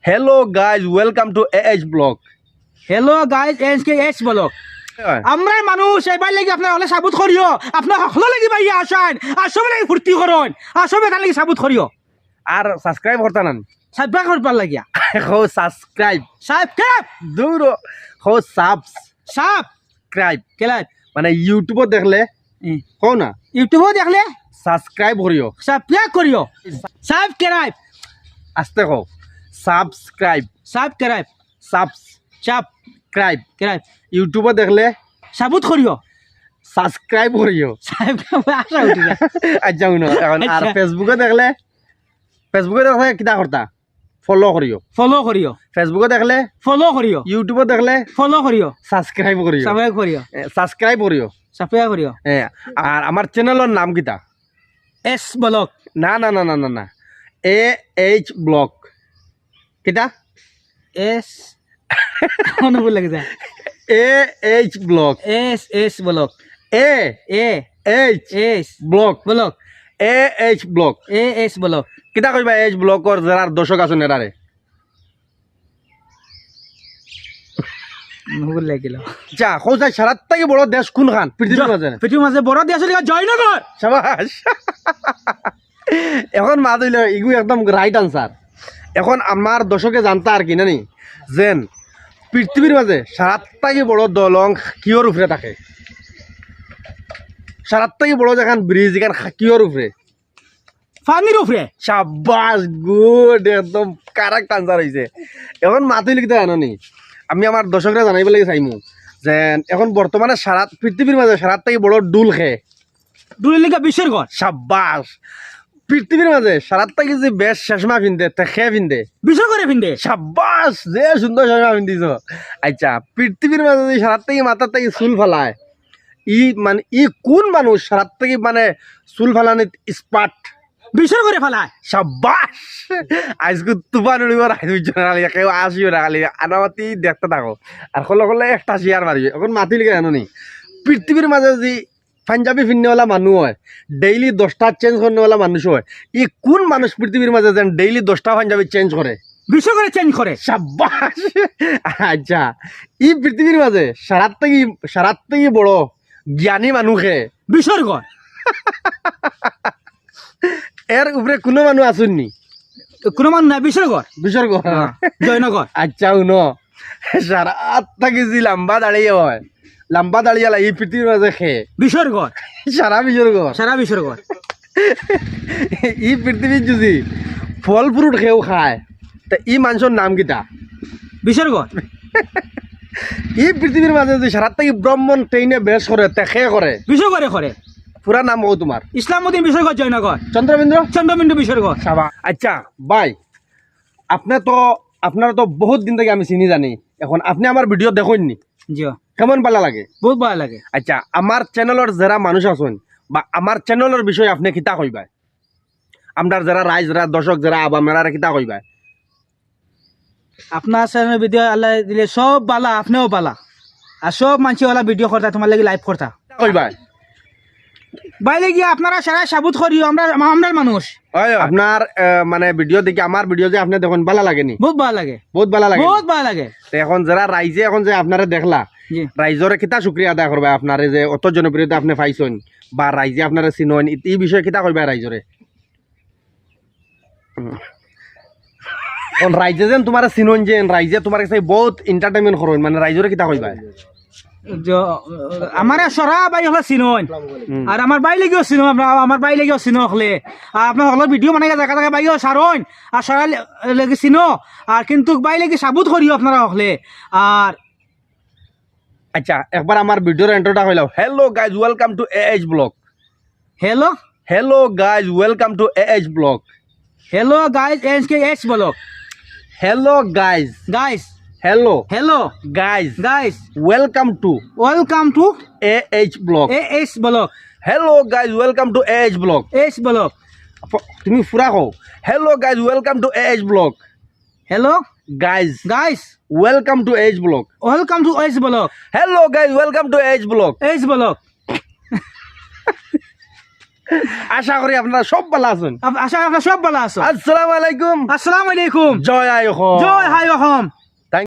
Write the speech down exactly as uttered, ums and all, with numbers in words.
Hello guys, welcome to A H Vlog. Hello guys, S K S blog. আমরার মানুষ, এবার লাগি আপনারা হকলে সাবুত করিও, আপনারা হকলে লাগি ভাই আসইন, আর সবে লাগি ফুর্তি করইন, আর সবে তার লাগি সাবুত করিও। আর সাবস্ক্রাইব করতা না নি? সাবস্ক্রাইব করবার লাগিয়া। কও সাবস্ক্রাইব। সাবস্ক্রাইব। দূর। কও সাবস। সাব। ক্রাইব। ক্রাইব। মানে YouTube-ও দেখলে, হুম। কও না? YouTube-ও দেখলে? সাবস্ক্রাইব করিও। সাবস্ক্রাইব করিও। সাবস্ক্রাইব। আস্তে কও। সাবস্ক্রাইব। সাবস্ক্রাইব। সাবস। সাব। ক্রাইব। ক্রাইব। YouTube-ও দেখলে? সাবুত করিও। সাবস্ক্রাইব করিও। সাবস্ক্রাইব, আশা উঠি যায়। আচ্ছা, হুনো, এখন আর আচ্ছা। Facebook-ও দেখলে? Facebook-ও দেখলে কিতা করতা? ফলো করিও। ফলো করিও। Facebook-ও দেখলে? ফলো করিও। YouTube-ও দেখলে? ফলো করিও। সাবস্ক্রাইব করিও। সাবস্ক্রাইব করিও। এ, সাবস্ক্রাইব করিও। সাবস্ক্রাইব করিও। এ, আর আমার চ্যানেলর নাম কিতা? S blog. না, না, না, না, না, না। A H blog. কিতা? এস। মনে ভুল লাগে যায়। A H blog. S, S blog. A A H S blog. Blog. A H blog. A S blog. কিতা কইবা এ এইচ ব্লগর যারা দর্শক আছইন এরারে? মনে ভুল লাগিল। যা, কও চাই, সারার থাকি বড় দেশ কোনখান পৃথিবীর জ-, মাঝে? পৃথিবীর মাঝে বড় দেশ অইলো গিয়া জয়নগর। সাবাস। এখন মাত অইলো, ইগু একদম রাইট আনসার। এখন আমার দর্শকে জানতা আর কি নানি, যেন পৃথিবীর মাঝে সারার থাকি বড় দলং কিওর উপরে থাকে? সারার থাকি বড় যেখান ব্রিজ, এখান কিওর উপরে? পানির উপরে। সাব্বাস, গুড, একদম কারেক্ট আনসার অইছে। এখন মাত অইলো কিতা জানো নি? আমি আমার দর্শকরে জানাইবার লাগি চাইমু যে এখন বর্তমানে সারা পৃথিবীর মাঝে সারার থাকি বড় ডুল কে? ডুল অইলো গিয়া বিশ্বর ঘর। সাব্বাস। পৃথিবীর মাঝে সারার থাকি যে বেশ চশমা ফিন্দে, তে কে ফিন্দে? বিশ্বর ঘরে ফিন্দে। সাব্বাস, যে সুন্দর চশমা ফিন্দিছো। আচ্ছা, পৃথিবীর মাঝে যে সারার থাকি মাথার থাকি চুল ফালায়, ই মানে ই কোন মানুষ সারার থাকি মানে চুল ফালানিত এক্সপার্ট? বিশ্বর ঘরে ফালায়। সাব্বাস। আইজকু তুফান উড়িবো, রাইত বুঝছো না খালি, কেউ আসিও না খালি, আনামাতি দেখতে থাকো। আর হকলে হকলে একটা শেয়ার মারিও। এখন মাত অইলো কিতা জানো নি? পৃথিবীর মাঝে যে পাঞ্জাবি ফিন্নেওয়ালা মানুষ অয়, ডেইলি দশটা চেঞ্জ করনেওয়ালা মানুষ অয়, ই কোন মানুষ পৃথিবীর মাঝে যেন ডেইলি দশটা পাঞ্জাবি চেঞ্জ করে? বিশ্বর ঘরে চেঞ্জ করে। সাব্বাস। আচ্ছা, ই পৃথিবীর মাঝে সারার থাকি, সারার থাকি বড় জ্ঞানী মানুষ কে? বিশ্বর ঘর। এর উপরে কোনো মানুষ আছইন নি? কোনো মানুষ নাই, বিশ্বর ঘর। বিশ্বর ঘর। হ্যাঁ, জয়নগর। আচ্ছা, হুনো, সারার থাকি যে লম্বা দাড়ি অয়, লম্বা দাড়িআলা ই পৃথিবীর মাঝে কে? বিশ্বর ঘর। সারা বিশ্বর ঘর। সারা বিশ্বর ঘর। ই পৃথিবীত যদি ফল ফ্রুট কেউ খায়, তে ই মানষর নাম কিতা? বিশ্বর ঘর। ই পৃথিবীর মাঝে যদি সারার থাকি ভ্রমণ ট্রেনে বেশ করে, তে কে করে? বিশ্বর ঘরে করে। পুরা নাম কও তুমার? ইসলাম উদ্দিন, বিশ্বর ঘর, জয়নগর। চন্দ্রবিন্দু? চন্দ্রবিন্দু, বিশ্বর ঘর। সাবা। আচ্ছা ভাই, আপনে তো, আপনারে তো বহুত দিন থাকি আমি চিনি জানি। এখন আপনে আমার ভিডিও দেখইন নি? জি। কেমন ভালা লাগে? বহুত ভালা লাগে। আচ্ছা, আমার চ্যানেলর যেরা মানুষ আছইন বা আমার চ্যানেলর বিষয়ে আপনে কিতা কইবা? আমরার যেরা রাইজ, যেরা দর্শক, যেরা আবাম, এরারে কিতা কইবা? আপনার চ্যানেলর ভিডিও আল্লায় দিলে সব ভালা, আপনেও ভালা। আর সব মানষে অলা ভিডিও করতা, তুমার লাগি লাইভ করতা। কিতা কইবা? ভাই লাগি আপনারা সারা সাবুত করিও, আমরা, আমরার মানুষ। অয়, অয়। আপনার, আহ, মানে ভিডিও দেখি, আমার ভিডিও যে আপনে দেখইন, ভালা লাগে নি? বহুত ভালা লাগে। বহুত ভালা লাগে। বহুত ভালা লাগে। তে এখন যেরা রাইজে এখন যে আপনারে দেখলা, জি। রাইজরে কিতা শুকরিয়া আদায় করবা আপনারে যে অত জনপ্রিয়তা আপনে পাইছইন বা রাইজে আপনারে চিনইন, ই, ই বিষয়ে কিতা কইবা রাইজরে? হুম। এখন রাইজে যেন তুমারে চিনইন, যেন রাইজে তুমার গেছে বহুত entertainment করইন, মানে রাইজরে কিতা কইবা? যে, আমারে সারা ভাই অকলে চিনইন। হুম। আর আমার ভাই লাগিও চিনো, আমরা, আমার ভাই লাগিও চিনো অকলে। আর আপনার অকলর ভিডিও বানাই জাগা জাগা ভাইও সারইন, আর সারা লে-, লাগি চিনো। আর কিন্তু ভাই লাগি সাবুত করিও আপনারা অকলে। আর আচ্ছা, একবার আমার ভিডিওর ইন্ট্রোটা কইলাও। Hello guys, welcome to A H Vlog. Hello? Hello guys, welcome to A H Vlog. Hello guys, S K S vlog. Hello guys. Guys. Hello. Hello. Guys. Guys. Welcome to. Welcome to. A H Vlog. A S vlog. Hello guys, welcome to A H Vlog. S blog. ফ-, তুমি পুরা কও। Hello guys, welcome to A H Vlog. Hello. Guys. Guys. Welcome to A H Vlog. Welcome to S vlog. Hello guys, welcome to A H Vlog. S vlog. আশা করি আপনারা সব ভালা আছইন। আপ- আশা করি আপনারা সব ভালা আছো। আসসালামু আলাইকুম। আসসালামু আলাইকুম। জয় আই অসম। জয় আই অসম।